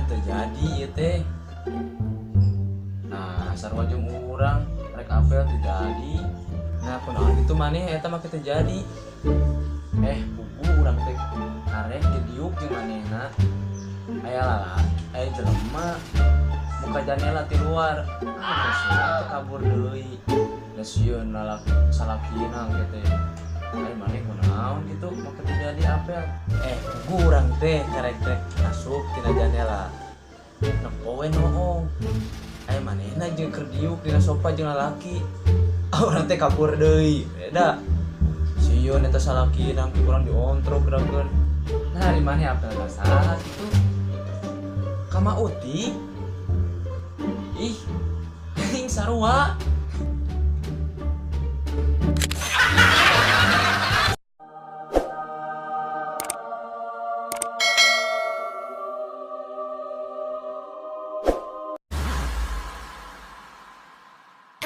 Teu jadi ieu teh. Nah, sarua jeung urang rek apel teu jadi. Nah, kunaon kitu maneh eta make teu jadi? Eh, puguh urang teh karek didiuk jeung manehna. Aya lala, aya jelema muka janela ti luar. Ah, geus urang teh kabur deui. Da sieun lalaki salakina gitu. Aya maneh kunaon kitu make teu jadi apel? Eh, puguh urang teh karek teh asup tina janela. Nempo we noong. Aya manehna jeung keur diuk dina sofa jeung lalaki. Ah, urang teh kabur deui. Beda. Sieun eta salakina ku urang diontrok geurakeun. Nah, di maneh apel ka saha kitu? Ka Ma Uti? Ih, aing sarua.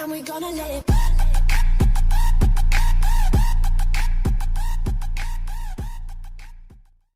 And we gonna let it burn.